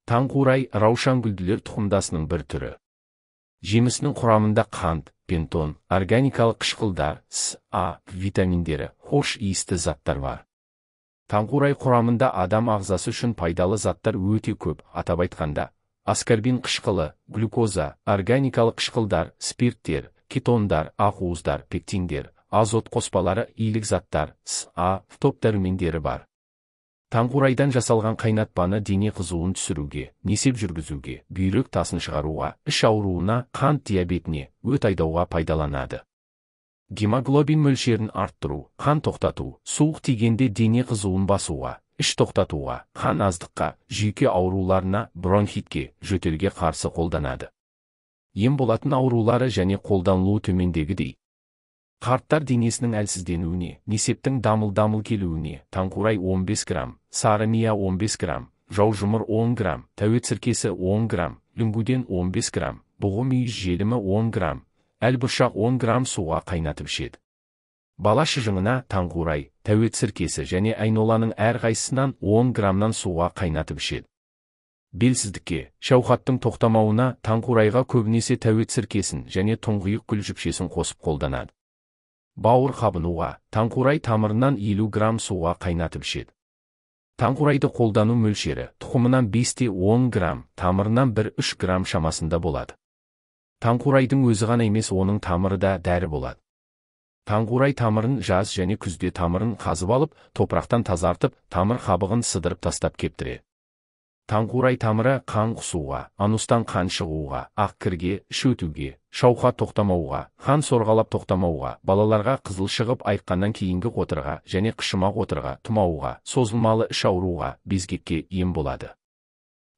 Таңқурай раушангүлділер тұқымдасының бір түрі. Жемісінің құрамында қант, пентон, органикалық қышқылдар, С, А витаминдері, хош иісті заттар бар. Таңқурай құрамында адам ағзасы үшін пайдалы заттар өте көп, атап айтқанда, аскорбин қышқылы, глюкоза, органикалық қышқылдар, спирттер, кетондар, ақуыздар, пектиндер, азот қоспалары, илік заттар, С, А, топ дәрумендері бар. Таңқурайдан жасалған қайнатпаны дене қызуын түсіруге, несеп жүргізуге, бүйрек тасын шығаруға, іш ауруына, қант диабетіне, өт айдауға пайдаланады. Гемоглобин мөлшерін арттыру, қан тоқтату, суық тигенде дене қызуын басуға, іш тоқтатуға, қан аздыққа, жүйке ауруларына, бронхитке, жөтелге қарсы қолданады. Ем болатын аурулары және қолданылуы төмендегідей. Қарттар денесінің әлсізденуіне, несептің дамыл-дамыл келуіне, таңқурай 15 грамм, сары мия 15 грамм, жаужұмыр 10 грамм, тәует сіркесі 10 грамм, лүңгуден 15 грамм, бұғы мүйіз желімі 10 грамм, әлбұршақ 10 грамм суға қайнатып ішеді. Бала шыжыңына таңқурай, тәует сіркесі және айноланың әрқайсысынан 10 граммнан суға қайнатып ішеді. Белсіздікке, шауқаттың тоқтамауына таңқурайға көбінесе тәует сіркесін және тұңғиық гүл жіпшесін қосып қолданады. Бауыр қабынуға, таңқурай тамырынан 50 грамм суға қайнатып ішеді. Таңқурайды қолдану мөлшері тұқымынан 5-10 грамм, тамырынан 1-3 грамм шамасында болады. Таңқурайдың өзі ғана емес, оның тамыры да дәрі болады. Таңқурай тамырын жаз және күзде тамырын қазып алып, топырақтан тазартып, тамыр қабығын сыдырып тастап кептіреді. Таңқурай тамыры қан құсуға, анустан қан шығуға, ақ кірге, іш өтуге, шауқат тоқтамауға, қан сорғалап тоқтамауға, балаларға қызыл шығып айыққаннан кейінгі қотырға және қышыма қотырға, тұмауға, созылмалы іш ауруға, безгекке ем болады.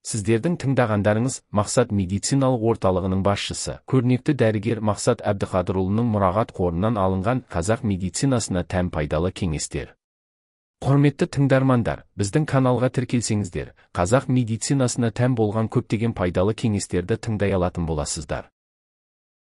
Сіздердің тыңдағандарыңыз Мақсат медициналық орталығының басшысы, көрнекті дәрігер Мақсат Әбдіқадырұлының мұрағат қорынан алынған қазақ медицинасына тән пайдалы кеңестер. Құрметті тыңдармандар, біздің каналға тіркелсеңіздер, қазақ медицинасына тән болған көптеген пайдалы кеңестерді тыңдай алатын боласыздар.